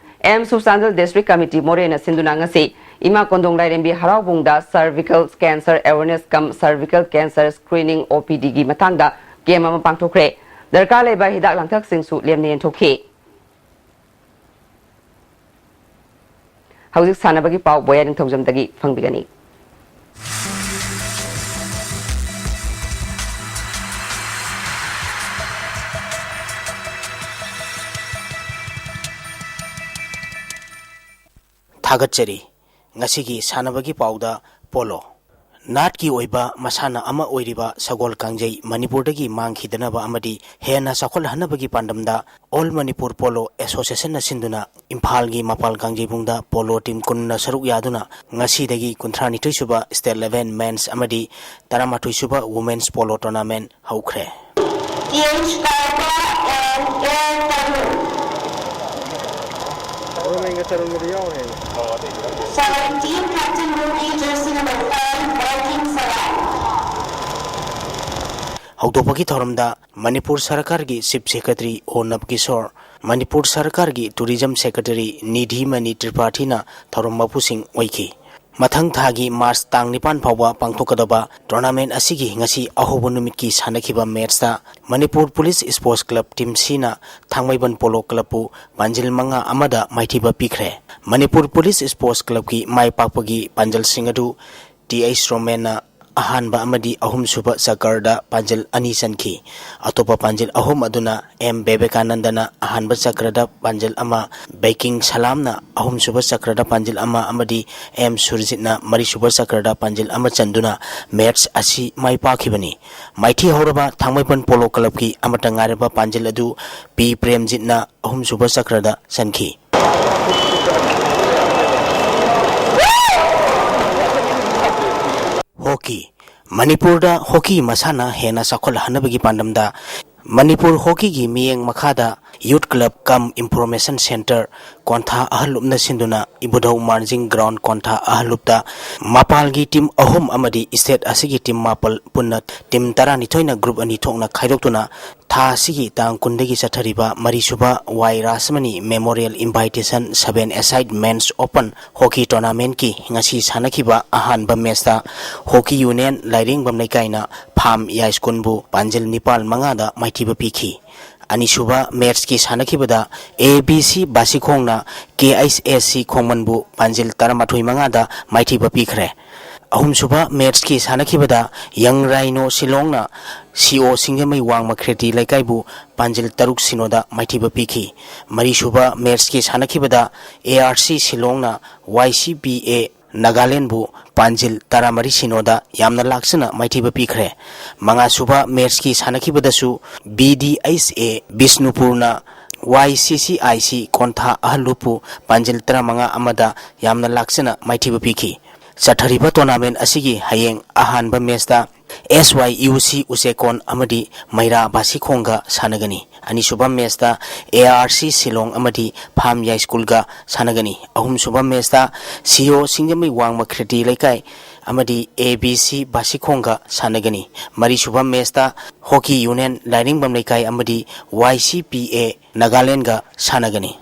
ꯑꯦꯝꯁ ꯆꯥꯟꯗꯦꯜ ꯗꯤꯁꯇ꯭ꯔꯤꯛ ꯀꯃꯤꯇꯤ ꯃꯣꯔꯦꯅ ꯁꯤꯟꯗꯨꯅ ꯉꯁꯤ ꯏꯃꯥ ꯀꯣꯟꯗꯣꯡ ꯂꯥꯏꯔꯦꯝꯕꯤ ꯍꯔꯥꯎꯕꯨꯡꯗ ꯁꯔꯚꯤꯀꯦꯜ ꯀꯦꯟꯁꯔ ꯑꯦꯋꯦꯔꯅꯦꯁ ꯀꯝ ꯁꯔꯚꯤꯀꯦꯜ ꯀꯦꯟꯁꯔ ꯁ꯭ꯀ꯭ꯔꯤꯅꯤꯡ ꯑꯣ ꯄꯤ ꯗꯤꯒꯤ ꯃꯇꯥꯡꯗ ꯀꯦꯝ ꯑꯃ ꯄꯥꯡꯊꯣꯛꯈ꯭ꯔꯦ꯫ ꯗꯔꯀꯥꯔ ꯂꯩꯕ ꯍꯤꯗꯥꯛ ꯂꯥꯡꯊꯛꯁꯤꯡꯁꯨ ꯂꯦꯝꯅ ꯌꯦꯟꯊꯣꯛꯈꯤ꯫ ꯍꯧꯖꯤꯛ ꯁꯥꯟꯅꯕꯒꯤ ꯄꯥꯎ ꯕꯣꯌꯥ ꯅꯤꯡꯊꯧꯖꯝꯗꯒꯤ ꯐꯪꯕꯤꯒꯅꯤ꯫ ꯊꯥꯒꯠꯆꯔꯤ꯫ ꯉꯁꯤꯒꯤ ꯁꯥꯟꯅꯕꯒꯤ ꯄꯥꯎꯗ ꯄꯣꯂꯣ꯫ ꯅꯥꯠꯀꯤ ꯑꯣꯏꯕ ꯃꯁꯥꯟꯅ ꯑꯃ ꯑꯣꯏꯔꯤꯕ ꯁꯒꯣꯜ ꯀꯥꯡꯖꯩ ꯃꯅꯤꯄꯨꯔꯗꯒꯤ ꯃꯥꯡꯈꯤꯗꯅꯕ ꯑꯃꯗꯤ ꯍꯦꯟꯅ ꯆꯥꯎꯈꯠꯍꯟꯅꯕꯒꯤ ꯄꯥꯟꯗꯝꯗ All Manipur Polo Associationꯅ ꯁꯤꯟꯗꯨꯅ ꯏꯝꯐꯥꯜꯒꯤ ꯃꯄꯥꯜ ꯀꯥꯡꯖꯩꯕꯨꯡꯗ ꯄꯣꯂꯣ ꯇꯤꯝ ꯀꯨꯟꯅ ꯁꯔꯨꯛ ꯌꯥꯗꯨꯅ ꯉꯁꯤꯗꯒꯤ ꯀꯨꯟꯊ꯭ꯔꯥꯅꯤꯊꯣꯏ ꯁꯨꯕ State Eleven Men's ꯑꯃꯗꯤ ꯇꯔꯥꯃꯥꯊꯣꯏ ꯁꯨꯕ Women's Polo Tournament ꯍꯧꯈ꯭ꯔꯦ꯫ H Kalpa and A Tarun. ꯑꯗꯨ ꯃꯤꯡꯒ ꯇꯔꯨꯟꯒꯗꯤ ꯌꯥꯎꯔꯦ꯫ Sorry, team captain will be jersey number five, Viking Sarai. ꯍꯧꯗꯣꯛꯄꯒꯤ ꯊꯧꯔꯝꯗ ꯃꯅꯤꯄꯨꯔ ꯁꯔꯀꯥꯔꯒꯤ Chief Secretary ꯑꯣꯅꯕ ꯀꯤꯁꯣꯔ, ꯃꯅꯤꯄꯨꯔ ꯁꯔꯀꯥꯔꯒꯤ Tourism Secretary ꯅꯤꯙꯤꯃꯅꯤ ꯇ꯭ꯔꯤꯄꯥꯊꯤꯅ ꯊꯧꯔꯝ ꯃꯄꯨꯁꯤꯡ ꯑꯣꯏꯈꯤ꯫ ꯃꯊꯪ ꯊꯥꯒꯤ ꯃꯥꯔꯆ ꯇꯥꯡ ꯅꯤꯄꯥꯟ ꯐꯥꯎꯕ ꯄꯥꯡꯊꯣꯛꯀꯗꯕ tournament ꯑꯁꯤꯒꯤ ꯉꯁꯤ ꯑꯍꯧꯕ ꯅꯨꯃꯤꯠꯀꯤ ꯁꯥꯟꯅꯈꯤꯕ matchꯇ Manipur Police Sports Club Team Cꯅ ꯊꯥꯡꯃꯩꯕꯟ Polo Clubꯄꯨ ꯄꯥꯟꯖꯤꯜ ꯃꯉꯥ ꯑꯃꯗ ꯃꯥꯏꯊꯤꯕ ꯄꯤꯈ꯭ꯔꯦ꯫ ꯃꯅꯤꯄꯨꯔ Police Sports Clubꯀꯤ ꯃꯥꯏ ꯄꯥꯛꯄꯒꯤ ꯄꯥꯟꯖꯜꯁꯤꯡ ꯑꯗꯨ ꯇꯤ ꯑꯩꯆ ꯔꯣꯃꯦꯟꯅ ꯑꯍꯥꯟꯕ ꯑꯃꯗꯤ ꯑꯍꯨꯝꯁꯨꯕ ꯆꯀꯔꯗ ꯄꯥꯟꯖꯜ ꯑꯅꯤ ꯆꯟꯈꯤ꯫ ꯑꯇꯣꯞꯄ ꯄꯥꯟꯖꯜ ꯑꯍꯨꯝ ꯑꯗꯨꯅ ꯑꯦꯝ ꯕꯤꯕꯦꯀꯥꯅꯟꯗꯅ ꯑꯍꯥꯟꯕ ꯆꯀ꯭ꯔꯗ ꯄꯥꯟꯖꯜ ꯑꯃ, ꯕꯩꯀꯤꯡ ꯁꯂꯥꯝꯅ ꯑꯍꯨꯝꯁꯨꯕ ꯆꯀ꯭ꯔꯗ ꯄꯥꯟꯖꯜ ꯑꯃ ꯑꯃꯗꯤ ꯑꯦꯝ ꯁꯨꯔꯖꯤꯠꯅ ꯃꯔꯤꯁꯨꯕ ꯆꯀ꯭ꯔꯗ ꯄꯥꯟꯖꯜ ꯑꯃ ꯆꯟꯗꯨꯅ match ꯑꯁꯤ ꯃꯥꯏ ꯄꯥꯛꯈꯤꯕꯅꯤ꯫ ꯃꯥꯏꯊꯤ ꯍꯧꯔꯕ ꯊꯥꯡꯃꯩꯕꯟ Polo Clubꯀꯤ ꯑꯃꯠꯇ ꯉꯥꯏꯔꯕ ꯄꯥꯟꯖꯜ ꯑꯗꯨ ꯄꯤ ꯄ꯭ꯔꯦꯝꯖꯤꯠꯅ ꯑꯍꯨꯝꯁꯨꯕ ꯆꯀ꯭ꯔꯗ ꯆꯟꯈꯤ꯫ ꯍꯣꯀꯤ꯫ ꯃꯅꯤꯄꯨꯔꯗ ꯍꯣꯀꯤ ꯃꯁꯥꯟꯅ ꯍꯦꯟꯅ ꯆꯥꯎꯈꯠꯍꯟꯅꯕꯒꯤ ꯄꯥꯟꯗꯝꯗ ꯃꯅꯤꯄꯨꯔ ꯍꯣꯀꯤꯒꯤ ꯃꯤꯠꯌꯦꯡ ꯃꯈꯥꯗ Youth Club cum Information Centre ꯀꯣꯟꯊꯥ ꯑꯍꯜꯂꯨꯞꯅ ꯁꯤꯟꯗꯨꯅ ꯏꯕꯨꯙꯧ ꯃꯥꯔꯖꯤꯡ ground ꯀꯣꯟꯊꯥ ꯑꯍꯜꯂꯨꯞꯇ ꯃꯄꯥꯜꯒꯤ team ꯑꯍꯨꯝ ꯑꯃꯗꯤ state ꯑꯁꯤꯒꯤ team ꯃꯥꯄꯜ ꯄꯨꯟꯅ team ꯇꯔꯥꯅꯤꯊꯣꯏꯅ group ꯑꯅꯤ ꯊꯣꯛꯅ ꯈꯥꯏꯗꯣꯛꯇꯨꯅ ꯊꯥ ꯑꯁꯤꯒꯤ ꯇꯥꯡ ꯀꯨꯟꯗꯒꯤ ꯆꯠꯊꯔꯤꯕ ꯃꯔꯤꯁꯨꯕ ꯋꯥꯏ ꯔꯥꯁꯃꯅꯤ Memorial Invitation Seven-a-side Men's Open Hockey Tournamentꯀꯤ ꯉꯁꯤ ꯁꯥꯟꯅꯈꯤꯕ ꯑꯍꯥꯟꯕ matchꯇ Hockey Union ꯂꯥꯏꯔꯦꯡꯕꯝ ꯂꯩꯀꯥꯏꯅ ꯐꯥꯝ ꯌꯥꯏꯁ꯭ꯀꯨꯜꯕꯨ ꯄꯥꯟꯖꯤꯜ ꯅꯤꯄꯥꯜ ꯃꯉꯥꯗ ꯃꯥꯏꯊꯤꯕ ꯄꯤꯈꯤ꯫ ꯑꯅꯤꯁꯨꯕ matchꯀꯤ ꯁꯥꯟꯅꯈꯤꯕꯗ A B C ꯕꯥꯁꯤꯈꯣꯡꯅ K H S C ꯈꯣꯡꯃꯟꯕꯨ ꯄꯥꯟꯖꯤꯜ ꯇꯔꯥꯃꯥꯊꯣꯏ ꯃꯉꯥꯗ ꯃꯥꯏꯊꯤꯕ ꯄꯤꯈ꯭ꯔꯦ꯫ ꯑꯍꯨꯝꯁꯨꯕ ꯃꯦꯠꯁꯀꯤ ꯁꯥꯟꯅꯈꯤꯕꯗ ꯌꯪ ꯔꯥꯏꯅꯣ ꯁꯤꯂꯣꯡꯅ ꯁꯤ ꯑꯣ ꯁꯤꯡꯖꯃꯩ ꯋꯥꯡꯃ ꯈ꯭ꯔꯦꯇꯤ ꯂꯩꯀꯥꯏꯕꯨ ꯄꯥꯟꯖꯤꯜ ꯇꯔꯨꯛ ꯁꯤꯅꯣꯗ ꯃꯥꯏꯊꯤꯕ ꯄꯤꯈꯤ꯫ ꯃꯔꯤꯁꯨꯕ ꯃꯦꯠꯁꯀꯤ ꯁꯥꯟꯅꯈꯤꯕꯗ ꯑꯦ ꯑꯥꯔ ꯁꯤ ꯁꯤꯂꯣꯡꯅ ꯋꯥꯏ ꯁꯤ ꯄꯤ ꯑꯦ ꯅꯥꯒꯥꯂꯦꯟꯕꯨ ꯄꯥꯟꯖꯤꯜ ꯇꯔꯥꯃꯔꯤ ꯁꯤꯅꯣꯗ ꯌꯥꯝꯅ ꯂꯥꯛꯆꯅ ꯃꯥꯏꯊꯤꯕ ꯄꯤꯈ꯭ꯔꯦ꯫ ꯃꯉꯥꯁꯨꯕ ꯃꯦꯠꯁꯀꯤ ꯁꯥꯟꯅꯈꯤꯕꯗꯁꯨ ꯕꯤ ꯗꯤ ꯑꯩꯆ ꯑꯦ ꯕꯤꯁꯅꯨꯄꯨꯔꯅ ꯋꯥꯏ ꯁꯤ ꯁꯤ ꯑꯥꯏ ꯁꯤ ꯀꯣꯟꯊꯥ ꯑꯍꯜꯂꯨꯞꯄꯨ ꯄꯥꯟꯖꯤꯜ ꯇꯔꯥꯃꯉꯥ ꯑꯃꯗ ꯌꯥꯝꯅ ꯂꯥꯛꯆꯅ ꯃꯥꯏꯊꯤꯕ ꯄꯤꯈꯤ꯫ ꯆꯠꯊꯔꯤꯕ ꯇꯣꯔꯅꯥꯃꯦꯟ ꯑꯁꯤꯒꯤ ꯍꯌꯦꯡ ꯑꯍꯥꯟꯕ ꯃꯦꯠꯁꯇ ꯑꯦꯁ ꯋꯥꯏ ꯌꯨ ꯁꯤ ꯎꯆꯦꯀꯣꯟ ꯑꯃꯗꯤ ꯃꯩꯔꯥ ꯕꯥꯁꯤꯈꯣꯡꯒ ꯁꯥꯟꯅꯒꯅꯤ꯫ ꯑꯅꯤꯁꯨꯕ ꯃꯦꯠꯁꯇ ꯑꯦ ꯑꯥꯔ ꯁꯤ ꯁꯤꯂꯣꯡ ꯑꯃꯗꯤ ꯐꯥꯝ ꯌꯥꯏ ꯁ꯭ꯀꯨꯜꯒ ꯁꯥꯟꯅꯒꯅꯤ꯫ ꯑꯍꯨꯝꯁꯨꯕ ꯃꯦꯠꯁꯇ ꯁꯤ ꯑꯣ ꯁꯤꯡꯖꯃꯩ ꯋꯥꯡꯃ ꯈ꯭ꯔꯦꯇꯤ ꯂꯩꯀꯥꯏ ꯑꯃꯗꯤ ꯑꯦ ꯕꯤ ꯁꯤ ꯕꯥꯁꯤꯈꯣꯡꯒ ꯁꯥꯟꯅꯒꯅꯤ꯫ ꯃꯔꯤꯁꯨꯕ ꯃꯦꯠꯁꯇ ꯍꯣꯀꯤ ꯌꯨꯅꯤꯌꯟ ꯂꯥꯏꯔꯤꯡꯕꯝ ꯂꯩꯀꯥꯏ ꯑꯃꯗꯤ ꯋꯥꯏ ꯁꯤ ꯄꯤ ꯑꯦ ꯅꯥꯒꯥꯂꯦꯟꯒ ꯁꯥꯟꯅꯒꯅꯤ꯫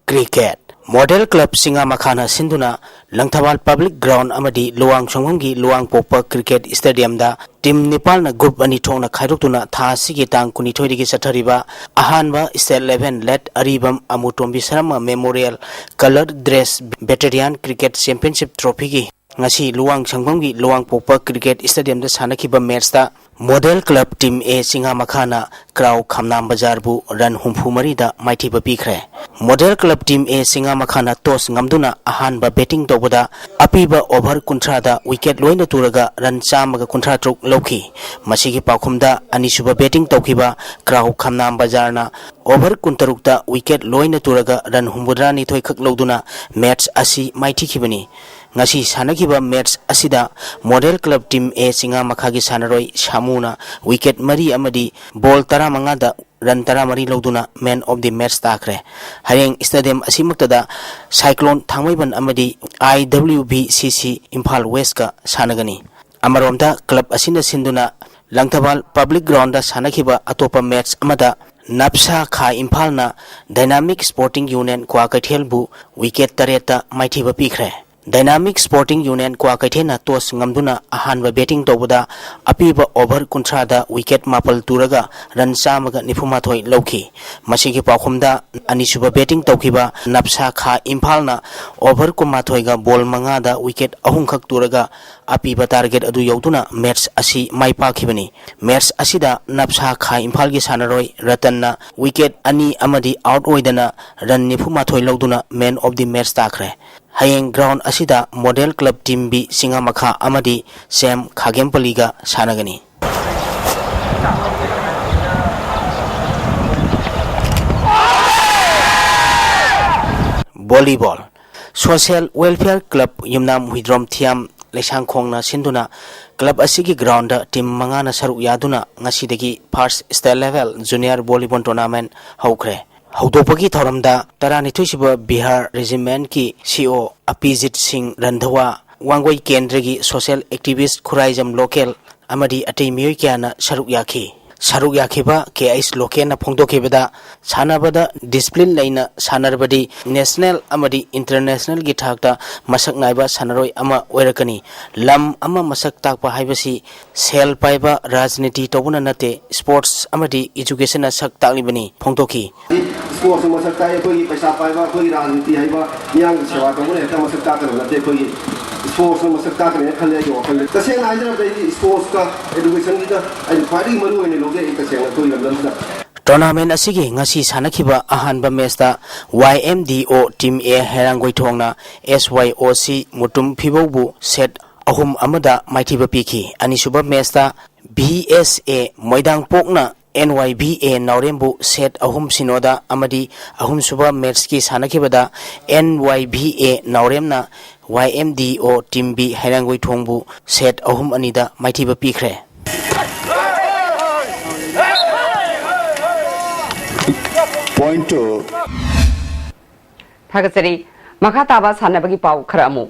ꯀ꯭ꯔꯤꯀꯦꯠ꯫ ꯃꯣꯗꯦꯜ ꯀ꯭ꯂꯕ ꯆꯤꯉꯥꯃꯈꯥꯅ ꯁꯤꯟꯗꯨꯅ ꯂꯪꯊꯕꯥꯜ ꯄꯕ꯭ꯂꯤꯛ ꯒ꯭ꯔꯥꯎꯟ ꯑꯃꯗꯤ ꯂꯨꯋꯥꯡ ꯁꯪꯐꯝꯒꯤ ꯂꯨꯋꯥꯡꯄꯣꯛꯄ ꯀ꯭ꯔꯤꯀꯦꯠ ꯁ꯭ꯇꯦꯗꯤꯌꯝꯗ ꯇꯤꯝ ꯅꯤꯄꯥꯜꯅ ꯒ꯭ꯔꯨꯞ ꯑꯅꯤ ꯊꯣꯛꯅ ꯈꯥꯏꯗꯣꯛꯇꯨꯅ ꯊꯥ ꯑꯁꯤꯒꯤ ꯇꯥꯡ ꯀꯨꯟꯅꯤꯊꯣꯏꯗꯒꯤ ꯆꯠꯊꯔꯤꯕ ꯑꯍꯥꯟꯕ state level late Aribam Amutombi Sharma memorial colour dress veteran cricket championship ꯇ꯭ꯔꯣꯐꯤꯒꯤ ꯉꯁꯤ ꯂꯨꯋꯥꯡ ꯁꯪꯐꯝꯒꯤ ꯂꯨꯋꯥꯡꯄꯣꯛꯄ ꯀ꯭ꯔꯤꯀꯦꯠ ꯁ꯭ꯇꯦꯗꯤꯌꯝꯗ ꯁꯥꯟꯅꯈꯤꯕ ꯃꯦꯠꯁꯇ ꯃꯣꯗꯦꯜ ꯀ꯭ꯂꯕ ꯇꯤꯝ ꯑꯦ ꯆꯤꯉꯥꯃꯈꯥꯅ ꯀ꯭ꯔꯥꯎ ꯈꯝꯅꯥꯝ ꯕꯖꯥꯔꯕꯨ ꯔꯟ ꯍꯨꯝꯐꯨ ꯃꯔꯤꯗ ꯃꯥꯏꯊꯤꯕ ꯄꯤꯈ꯭ꯔꯦ꯫ ꯃꯣꯗꯦꯜ ꯀ꯭ꯂꯕ ꯇꯤꯝ ꯑꯦ ꯆꯤꯉꯥꯃꯈꯥꯅ ꯇꯣꯁ ꯉꯝꯗꯨꯅ ꯑꯍꯥꯟꯕ ꯕꯦꯇꯤꯡ ꯇꯧꯕꯗ ꯑꯄꯤꯕ ꯑꯣꯚꯔ ꯀꯨꯟꯊ꯭ꯔꯥꯗ ꯋꯤꯀꯦꯠ ꯂꯣꯏꯅ ꯇꯨꯔꯒ ꯔꯟ ꯆꯥꯝꯃꯒ ꯀꯨꯟꯊ꯭ꯔꯥ ꯇꯔꯨꯛ ꯂꯧꯈꯤ꯫ ꯃꯁꯤꯒꯤ ꯄꯥꯎꯈꯨꯝꯗ ꯑꯅꯤꯁꯨꯕ ꯕꯦꯇꯤꯡ ꯇꯧꯈꯤꯕ ꯀ꯭ꯔꯥꯎ ꯈꯝꯅꯥꯝ ꯕꯖꯥꯔꯅ ꯑꯣꯚꯔ ꯀꯨꯟꯇꯔꯨꯛꯇ ꯋꯤꯀꯦꯠ ꯂꯣꯏꯅ ꯇꯨꯔꯒ ꯔꯟ ꯍꯨꯝꯐꯨꯇꯔꯥꯅꯤꯊꯣꯏ ꯈꯛ ꯂꯧꯗꯨꯅ ꯃꯦꯠꯁ ꯑꯁꯤ ꯃꯥꯏꯊꯤꯈꯤꯕꯅꯤ꯫ ꯉꯁꯤ ꯁꯥꯟꯅꯈꯤꯕ ꯃꯦꯠꯁ ꯑꯁꯤꯗ ꯃꯣꯗꯦꯜ ꯀ꯭ꯂꯕ ꯇꯤꯝ ꯑꯦ ꯆꯤꯉꯥꯃꯈꯥꯒꯤ ꯁꯥꯟꯅꯔꯣꯏ ꯁꯥꯃꯨꯅ ꯋꯤꯀꯦꯠ ꯃꯔꯤ ꯑꯃꯗꯤ ꯕꯣꯜ ꯇꯔꯥꯃꯉꯥꯗ ꯔꯟ ꯇꯔꯥꯃꯔꯤ ꯂꯧꯗꯨꯅ ꯃꯦꯟ ꯑꯣꯐ ꯗꯤ ꯃꯦꯠꯁ ꯇꯥꯈ꯭ꯔꯦ꯫ ꯍꯌꯦꯡ ꯁ꯭ꯇꯦꯗꯤꯌꯝ ꯑꯁꯤꯃꯛꯇꯗ ꯁꯥꯏꯀ꯭ꯂꯣꯟ ꯊꯥꯡꯃꯩꯕꯟ ꯑꯃꯗꯤ ꯑꯥꯏ ꯗꯕ꯭ꯂꯤꯎ ꯕꯤ ꯁꯤ ꯁꯤ ꯏꯝꯐꯥꯜ ꯋꯦꯁꯀ ꯁꯥꯟꯅꯒꯅꯤ꯫ ꯑꯃꯔꯣꯝꯗ ꯀ꯭ꯂꯕ ꯑꯁꯤꯅ ꯁꯤꯟꯗꯨꯅ ꯂꯪꯊꯕꯥꯜ ꯄꯕ꯭ꯂꯤꯛ ꯒ꯭ꯔꯥꯎꯟꯗ ꯁꯥꯟꯅꯈꯤꯕ ꯑꯇꯣꯞꯄ ꯃꯦꯠꯁ ꯑꯃꯗ ꯅꯞꯁꯥ ꯈꯥ ꯏꯝꯐꯥꯜꯅ ꯗꯥꯏꯅꯥꯃꯤꯛ ꯁ꯭ꯄꯣꯔꯇꯤꯡ ꯌꯨꯅꯤꯌꯟ ꯀ꯭ꯋꯥꯀꯩꯊꯦꯜꯕꯨ ꯋꯤꯀꯦꯠ ꯇꯔꯦꯠꯇ ꯃꯥꯏꯊꯤꯕ ꯄꯤꯈ꯭ꯔꯦ꯫ Dynamic Sporting Union ꯀ꯭ꯋꯥꯀꯩꯊꯦꯜꯅ toss ꯉꯝꯗꯨꯅ ꯑꯍꯥꯟꯕ batting ꯇꯧꯕꯗ ꯑꯄꯤꯕ over ꯀꯨꯟꯊ꯭ꯔꯥꯗ wicket ꯃꯥꯄꯜ ꯇꯨꯔꯒ run ꯆꯥꯝꯃꯒ ꯅꯤꯐꯨ ꯃꯥꯊꯣꯏ ꯂꯧꯈꯤ꯫ ꯃꯁꯤꯒꯤ ꯄꯥꯎꯈꯨꯝꯗ ꯑꯅꯤꯁꯨꯕ batting ꯇꯧꯈꯤꯕ ꯅꯞꯁꯥ ꯈꯥ ꯏꯝꯐꯥꯜꯅ over ꯀꯨꯟꯃꯥꯊꯣꯏꯒ ball ꯃꯉꯥꯗ wicket ꯑꯍꯨꯝꯈꯛ ꯇꯨꯔꯒ ꯑꯄꯤꯕ target ꯑꯗꯨ ꯌꯧꯗꯨꯅ match ꯑꯁꯤ ꯃꯥꯏ ꯄꯥꯛꯈꯤꯕꯅꯤ꯫ Match ꯑꯁꯤꯗ ꯅꯞꯁꯥ ꯈꯥ ꯏꯝꯐꯥꯜꯒꯤ ꯁꯥꯟꯅꯔꯣꯏ ꯔꯇꯟꯅ wicket ꯑꯅꯤ ꯑꯃꯗꯤ out ꯑꯣꯏꯗꯅ run ꯅꯤꯐꯨ ꯃꯥꯊꯣꯏ ꯂꯧꯗꯨꯅ man of the match ꯇꯥꯈ꯭ꯔꯦ꯫ ꯍꯌꯦꯡ ground ꯑꯁꯤꯗ Model Club Team B ꯆꯤꯡꯉꯥꯃꯈꯥ ꯑꯃꯗꯤ ꯁꯦꯝ ꯈꯥꯒꯦꯝꯄꯜꯂꯤꯒ ꯁꯥꯟꯅꯒꯅꯤ꯫ Volleyball꯫ Social Welfare Club ꯌꯨꯝꯅꯥꯝ ꯍꯨꯏꯗ꯭ꯔꯣꯝ ꯊꯤꯌꯥꯝ ꯂꯩꯁꯥꯡꯈꯣꯡꯅ ꯁꯤꯟꯗꯨꯅ club ꯑꯁꯤꯒꯤ ground team ꯃꯉꯥꯅ ꯁꯔꯨꯛ ꯌꯥꯗꯨꯅ ꯉꯁꯤꯗꯒꯤ first state level junior volleyball tournament ꯍꯧꯈ꯭ꯔꯦ꯫ ꯍꯧꯗꯣꯛꯄꯒꯤ ꯊꯧꯔꯝꯗ ꯇꯔꯥꯅꯤꯊꯣꯏꯁꯨꯕ ꯕꯤꯍꯥꯔ regimentꯀꯤ C O ꯑꯄꯤꯖꯤꯠ ꯁꯤꯡ ꯔꯟꯙꯋꯥ, ꯋꯥꯡꯒꯣꯏ ꯀꯦꯟꯗ꯭ꯔꯒꯤ social activist ꯈꯨꯔꯥꯏꯖꯝ ꯂꯣꯀꯦꯜ ꯑꯃꯗꯤ ꯑꯇꯩ ꯃꯤꯑꯣꯏ ꯀꯌꯥꯅ ꯁꯔꯨꯛ ꯌꯥꯈꯤ꯫ ꯁꯔꯨꯛ ꯌꯥꯈꯤꯕ ꯀꯦ ꯑꯩꯆ ꯂꯣꯀꯦꯜꯅ ꯐꯣꯡꯗꯣꯛꯈꯤꯕꯗ, ꯁꯥꯟꯅꯕꯗ discipline ꯂꯩꯅ ꯁꯥꯟꯅꯔꯕꯗꯤ national ꯑꯃꯗꯤ internationalꯒꯤ ꯊꯥꯛꯇ ꯃꯁꯛ ꯅꯥꯏꯕ ꯁꯥꯟꯅꯔꯣꯏ ꯑꯃ ꯑꯣꯏꯔꯛꯀꯅꯤ꯫ ꯂꯝ ꯑꯃ ꯃꯁꯛ ꯇꯥꯛꯄ ꯍꯥꯏꯕꯁꯤ ꯁꯦꯜ ꯄꯥꯏꯕ, ꯔꯥꯖꯅꯤꯇꯤ ꯇꯧꯕꯅ ꯅꯠꯇꯦ, sports ꯑꯃꯗꯤ educationꯅ ꯁꯛ ꯇꯥꯛꯂꯤꯕꯅꯤ ꯐꯣꯡꯗꯣꯛꯈꯤ꯫ Sportsꯅ ꯃꯁꯛ ꯇꯥꯛꯏ, ꯑꯩꯈꯣꯏꯒꯤ ꯄꯩꯁꯥ ꯄꯥꯏꯕ, ꯑꯩꯈꯣꯏꯒꯤ ꯔꯥꯖꯅꯤꯇꯤ ꯍꯩꯕ, ꯃꯤꯌꯥꯝꯒꯤ ꯁꯦꯕꯥ ꯇꯧꯕꯅ ꯍꯦꯛꯇ ꯃꯁꯛ ꯇꯥꯛꯀꯗꯕ ꯅꯠꯇꯦ, ꯑꯩꯈꯣꯏꯒꯤ sportsꯅ ꯃꯁꯛ ꯇꯥꯛꯀꯅꯦꯅ ꯈꯜꯂꯦ ꯑꯩꯒꯤ ꯋꯥꯈꯜꯗ꯫ ꯇꯁꯦꯡꯅ ꯍꯥꯏꯖꯔꯕꯗ ꯑꯩꯗꯤ sportsꯀ educationꯒꯤꯗ ꯑꯩꯅ ꯈ꯭ꯋꯥꯏꯗꯒꯤ ꯃꯔꯨ ꯑꯣꯏꯅ ꯂꯧꯖꯩ ꯑꯩ ꯇꯁꯦꯡꯅ ꯑꯩꯈꯣꯏꯒꯤ ꯂꯝꯗꯝꯁꯤꯗ꯫ Tournament ꯑꯁꯤꯒꯤ ꯉꯁꯤ ꯁꯥꯟꯅꯈꯤꯕ ꯑꯍꯥꯟꯕ matchꯇ Y M D O Team A ꯍꯩꯔꯥꯡꯒꯣꯏꯊꯣꯡꯅ S Y O C Mutum ꯐꯤꯕꯧꯕꯨ set ꯑꯍꯨꯝ ꯑꯃꯗ ꯃꯥꯏꯊꯤꯕ ꯄꯤꯈꯤ꯫ ꯑꯅꯤꯁꯨꯕ matchꯇ V S A ꯃꯣꯏꯗꯥꯡꯄꯣꯛꯅ N Y V A ꯅꯥꯎꯔꯦꯝꯕꯨ set ꯑꯍꯨꯝ ꯁꯤꯅꯣꯗ ꯑꯃꯗꯤ ꯑꯍꯨꯝꯁꯨꯕ matchꯀꯤ ꯁꯥꯟꯅꯈꯤꯕꯗ N Y V A ꯅꯥꯎꯔꯦꯝꯅ Y M D O Team B ꯍꯩꯔꯥꯡꯒꯣꯏꯊꯣꯡꯕꯨ set ꯑꯍꯨꯝ ꯑꯅꯤꯗ ꯃꯥꯏꯊꯤꯕ ꯄꯤꯈ꯭ꯔꯦ꯫ Point to ꯊꯥꯒꯠꯆꯔꯤ꯫ ꯃꯈꯥ ꯇꯥꯕ ꯁꯥꯟꯅꯕꯒꯤ ꯄꯥꯎ ꯈꯔ ꯑꯃꯨꯛ꯫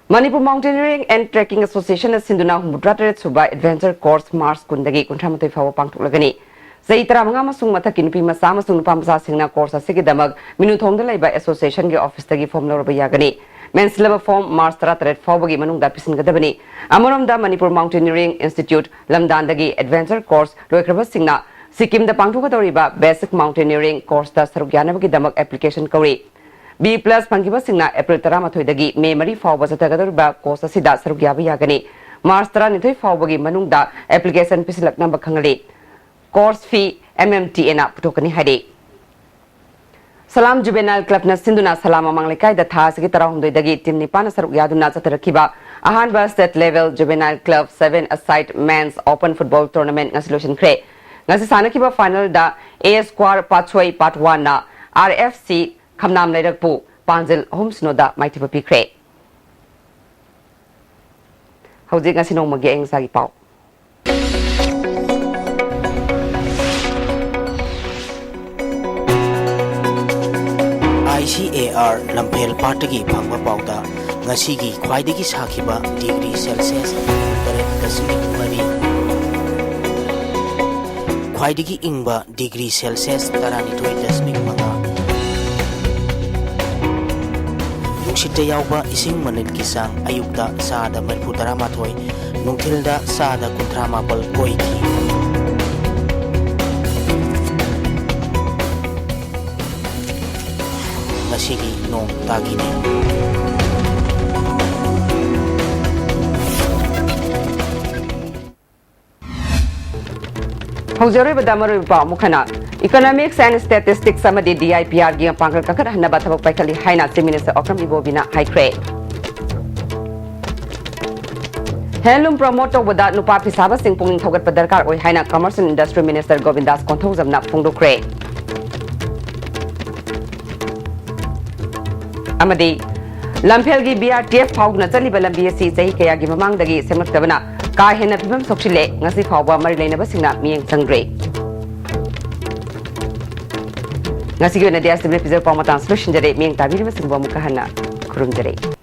Manipur Mountaineering and Trekking Associationꯅ ꯁꯤꯟꯗꯨꯅ ꯍꯨꯝꯐꯨꯇꯔꯥ ꯇꯔꯦꯠ ꯁꯨꯕ Adventure Course March ꯀꯨꯟꯗꯒꯤ ꯀꯨꯟꯊ꯭ꯔꯥ ꯃꯥꯊꯣꯏ ꯐꯥꯎꯕ ꯄꯥꯡꯊꯣꯛꯂꯒꯅꯤ꯫ ꯆꯍꯤ ꯇꯔꯥꯃꯉꯥ ꯑꯃꯁꯨꯡ ꯃꯊꯛꯀꯤ ꯅꯨꯄꯤ ꯃꯆꯥ ꯑꯃꯁꯨꯡ ꯅꯨꯄꯥ ꯃꯆꯥꯁꯤꯡꯅ course ꯑꯁꯤꯒꯤꯗꯃꯛ ꯃꯤꯅꯨꯊꯣꯡꯗ ꯂꯩꯕ associationꯒꯤ officeꯇꯒꯤ form ꯂꯧꯔꯕ ꯌꯥꯒꯅꯤ꯫ ꯃꯦꯟꯁꯤꯜꯂꯕ ꯐꯣꯔꯝ ꯃꯥꯔꯆ ꯇꯔꯥꯇꯔꯦꯠ ꯐꯥꯎꯕꯒꯤ ꯃꯅꯨꯡꯗ ꯄꯤꯁꯤꯟꯒꯗꯕꯅꯤ꯫ ꯑꯃꯔꯣꯝꯗ, ꯃꯅꯤꯄꯨꯔ ꯃꯥꯎꯟꯇꯦꯅꯤꯌꯔꯤꯡ ꯏꯟꯁꯇꯤꯇ꯭ꯌꯨꯠ ꯂꯝꯗꯥꯟꯗꯒꯤ ꯑꯦꯗꯚꯦꯟꯆꯔ ꯀꯣꯔꯁ ꯂꯣꯏꯈ꯭ꯔꯕꯁꯤꯡꯅ ꯁꯤꯛꯀꯤꯝꯗ ꯄꯥꯡꯊꯣꯛꯀꯗꯧꯔꯤꯕ ꯕꯦꯁꯤꯛ ꯃꯥꯎꯟꯇꯦꯅꯤꯌꯔꯤꯡ ꯀꯣꯔꯁꯇ ꯁꯔꯨꯛ ꯌꯥꯅꯕꯒꯤꯗꯃꯛ ꯑꯦꯄ꯭ꯂꯤꯀꯦꯁꯟ ꯀꯧꯔꯤ꯫ ꯕꯤ ꯄ꯭ꯂꯁ ꯐꯪꯈꯤꯕꯁꯤꯡꯅ ꯑꯦꯄ꯭ꯔꯤꯜ ꯇꯔꯥꯃꯥꯊꯣꯏꯗꯒꯤ ꯃꯦ ꯃꯔꯤ ꯐꯥꯎꯕ ꯆꯠꯊꯒꯗꯧꯔꯤꯕ ꯀꯣꯔꯁ ꯑꯁꯤꯗ ꯁꯔꯨꯛ ꯌꯥꯕ ꯌꯥꯒꯅꯤ꯫ ꯃꯥꯔꯆ ꯇꯔꯥꯅꯤꯊꯣꯏ ꯐꯥꯎꯕꯒꯤ ꯃꯅꯨꯡꯗ ꯑꯦꯄ꯭ꯂꯤꯀꯦꯁꯟ ꯄꯤꯁꯤꯜꯂꯛꯅꯕ ꯈꯪꯍꯜꯂꯤ꯫ ꯀꯣꯔꯁ ꯐꯤ ꯑꯦꯝ ꯑꯦꯝ ꯇꯤ ꯑꯦꯅ ꯄꯨꯊꯣꯛꯀꯅꯤ ꯍꯥꯏꯔꯤ꯫ ꯁꯂꯥꯝ ꯖꯨꯕꯦꯅꯥꯏꯜ ꯀ꯭ꯂꯕꯅ ꯁꯤꯟꯗꯨꯅ ꯁꯂꯥꯝ ꯃꯃꯥꯡ ꯂꯩꯀꯥꯏꯗ ꯊꯥ ꯑꯁꯤꯒꯤ ꯇꯔꯥꯍꯨꯝꯗꯣꯏꯗꯒꯤ ꯇꯤꯝ ꯅꯤꯄꯥꯟꯅ ꯁꯔꯨꯛ ꯌꯥꯗꯨꯅ ꯆꯠꯊꯔꯛꯈꯤꯕ ꯑꯍꯥꯟꯕ state level juvenile club seven a side men's open football tournament ꯉꯁꯤ ꯂꯣꯏꯁꯤꯟꯈ꯭ꯔꯦ꯫ ꯉꯁꯤ ꯁꯥꯟꯅꯈꯤꯕ ꯐꯥꯏꯅꯦꯜꯗ ꯑꯦ ꯁ꯭ꯀ꯭ꯋꯥꯔ ꯄꯥꯠꯁꯣꯏ ꯄꯥꯠ ꯋꯥꯟꯅ ꯑꯥꯔ ꯑꯦꯐ ꯁꯤ ꯈꯝꯅꯥꯝ ꯂꯩꯔꯛꯄꯨ ꯄꯥꯟꯖꯤꯜ ꯑꯍꯨꯝ ꯁꯤꯅꯣꯗ ꯃꯥꯏꯊꯤꯕ ꯄꯤꯈ꯭ꯔꯦ꯫ ꯍꯧꯖꯤꯛ ꯉꯁꯤ ꯅꯣꯡꯃꯒꯤ ꯑꯌꯤꯡ ꯑꯁꯥꯒꯤ ꯄꯥꯎ꯫ ꯑꯥꯏ ꯁꯤ ꯑꯦ ꯑꯥꯔ ꯂꯝꯐꯦꯜ ꯄꯥꯠꯇꯒꯤ ꯐꯪꯕ ꯄꯥꯎꯗ, ꯉꯁꯤꯒꯤ ꯈ꯭ꯋꯥꯏꯗꯒꯤ ꯁꯥꯈꯤꯕ ꯗꯤꯒ꯭ꯔꯤ ꯁꯦꯜꯁꯤꯌꯁ ꯇꯔꯦꯠ ꯗꯁꯃꯤꯛ ꯃꯔꯤ, ꯈ꯭ꯋꯥꯏꯗꯒꯤ ꯏꯪꯕ ꯗꯤꯒ꯭ꯔꯤ ꯁꯦꯜꯁꯤꯌꯁ ꯇꯔꯥꯅꯤꯊꯣꯏ ꯗꯁꯃꯤꯛ ꯃꯉꯥ, ꯅꯨꯡꯁꯤꯠꯇ ꯌꯥꯎꯕ ꯏꯁꯤꯡ ꯃꯅꯤꯜꯒꯤ ꯆꯥꯡ ꯑꯌꯨꯛꯇ ꯆꯥꯗ ꯃꯔꯤꯐꯨ ꯇꯔꯥꯃꯥꯊꯣꯏ, ꯅꯨꯡꯊꯤꯜꯗ ꯆꯥꯗ ꯀꯨꯟꯊ꯭ꯔꯥ ꯃꯥꯄꯜ ꯑꯣꯏꯈꯤ꯫ ꯉꯁꯤꯒꯤ ꯅꯣꯡ ꯇꯥꯈꯤꯗꯦ꯫ ꯍꯧꯖꯤꯛ ꯑꯔꯣꯏꯕꯗ ꯃꯔꯨꯑꯣꯏꯕ ꯄꯥꯎ ꯑꯃꯨꯛ ꯍꯟꯅ꯫ Economics and Statistics ꯑꯃꯗꯤ D I P R ꯒꯤ ꯃꯄꯥꯡꯒꯜ ꯀꯟꯈꯠꯍꯟꯅꯕ ꯊꯕꯛ ꯄꯥꯏꯈꯠꯂꯤ ꯍꯥꯏꯅ Chief Minister Okram Ibobiꯅ ꯍꯥꯏꯈ꯭ꯔꯦ꯫ ꯍꯦꯟꯂꯨꯝ ꯄ꯭ꯔꯃꯣꯠ ꯇꯧꯕꯗ ꯅꯨꯄꯥ ꯐꯤꯁꯥꯕꯁꯤꯡ ꯄꯨꯛꯅꯤꯡ ꯊꯧꯒꯠꯄ ꯗꯔꯀꯥꯔ ꯑꯣꯏ ꯍꯥꯏꯅ Commerce and Industry Minister ꯒꯣꯕꯤꯟꯗꯥꯁ ꯀꯣꯟꯊꯧꯖꯝꯅ ꯐꯣꯡꯗꯣꯛꯈ꯭ꯔꯦ꯫ ꯑꯃꯗꯤ ꯂꯝꯐꯦꯜꯒꯤ B R T F ꯐꯥꯎꯗꯨꯅ ꯆꯠꯂꯤꯕ ꯂꯝꯕꯤ ꯑꯁꯤ ꯆꯍꯤ ꯀꯌꯥꯒꯤ ꯃꯃꯥꯡꯗꯒꯤ ꯁꯦꯝꯂꯛꯇꯕꯅ ꯀꯥ ꯍꯦꯟꯅ ꯐꯤꯕꯝ ꯁꯣꯛꯆꯤꯜꯂꯦ, ꯉꯁꯤ ꯐꯥꯎꯕ ꯃꯔꯤ ꯂꯩꯅꯕꯁꯤꯡꯅ ꯃꯤꯠꯌꯦꯡ ꯆꯪꯗ꯭ꯔꯤ꯫ ꯉꯁꯤꯒꯤ ꯑꯣꯏꯅꯗꯤ ꯑꯁꯤꯗ ꯄꯤꯖꯕ ꯄꯥꯎ ꯃꯇꯥꯡꯁꯤ ꯂꯣꯏꯁꯤꯟꯖꯔꯦ꯫ ꯃꯤꯠꯌꯦꯡ ꯇꯥꯕꯤꯔꯤꯕꯁꯤꯡꯕꯨ ꯑꯃꯨꯛꯀ ꯍꯟꯅ ꯈꯨꯔꯨꯝꯖꯔꯤ꯫